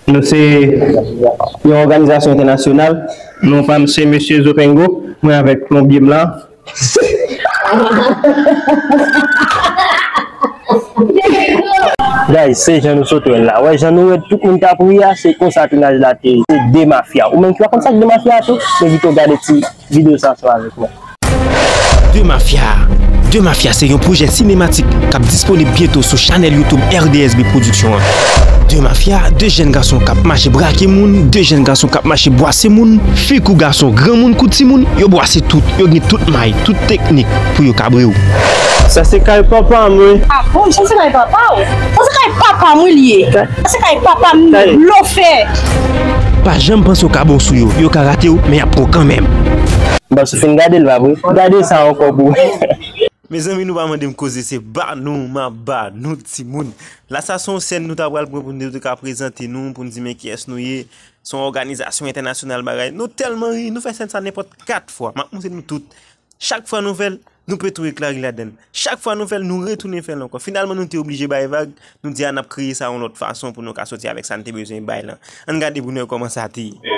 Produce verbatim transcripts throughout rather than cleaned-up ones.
Nou se yon òganizasyon entènasyonal. Non pa m se Mesye Zopengo. Mwen avèk plonbye m la. Guys, se jan nou sot wè l la. Wè jan nou wè tout moun t ap ri a, se konsa tounaj la te ye. Se de mafya. Ou menm ki pa konn sa k de mafya a tou, m envite w gade ti videyo sa ansanm avèk mwen. De Mafya. De Mafya se yon pwojè sinematik k ap disponib byento sou chanèl YouTube R D S B Production an. De Mafya, de jèn gason k ap mache brake moun, de jèn gason k ap mache bwase moun, fi kou gason, granmoun kou timoun, yo bwase tout, yo gen tout may, tout teknik pou yo kabre w. Sa se kay papa m, wi. Ah bon, sa se kay papa w? Sa se kay papa m, wi, li ye. Sa se kay papa m, blofè. Pa janm panse w ka bon sou yo, yo ka rate w, men y ap pran w kanmenm. Bon, si w fin gade l, va vre. Gade sa ankò pou. Mezanmi, nou pa mande m koze, se ba nou, m ap ba nou, timoun. La, sa se yon sèn nou ta pral pran pou nou te ka prezante nou, pou n di men kiyès nou ye. Se yon òganizasyon entènasyonal bagay. Nou tèlman ri, nou fè sèn sa nenpòt kat fwa. M ap montre nou tout. Chak fwa nou fè l, nou pete yon ekla ri ladan l. Chak fwa nou fè l, nou retounen fè l ankò. Finalman, nou te oblije bay vag, nou di a n ap kreye sa yon lòt fason pou nou ka soti avèk sa n te bezwen bay lan. Ann gade pou nou wè kòman sa te ye.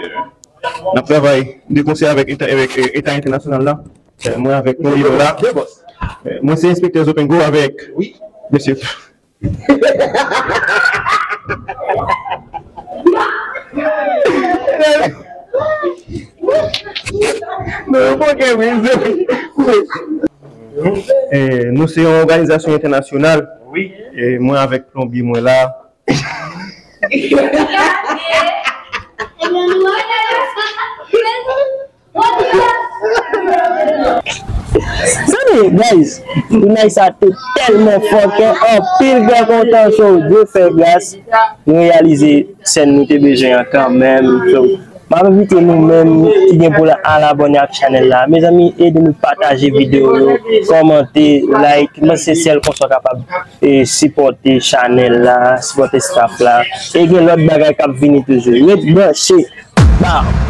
N ap travay de konsè avèk Eta, avèk, eh, Eta entènasyonal la. Eh, mwen avèk Tonino la. Eh, mwen se enspektè Zopengo avèk mesye. Non, yo pran kè brize. Eh, nou se yon òganizasyon entènasyonal. Wi. Eh, mwen avèk plonbye mwen la. Tande, guys, imaj sa te tèlman fòkè, anpil kè kontan, so, Dye fè gras, nou reyalize sèn nou te bezwen an kanmenm. So, m ap envite nou menm ki gen pou al abòne ak chanèl la. Mezanmi, ede nou pataje videyo yo, kòmante, like, mwen se sèl konsa w kapab, e, sipòte chanèl la, sipòte staff la. E gen lòt bagay k ap vini toujou. Ret branche. Bow.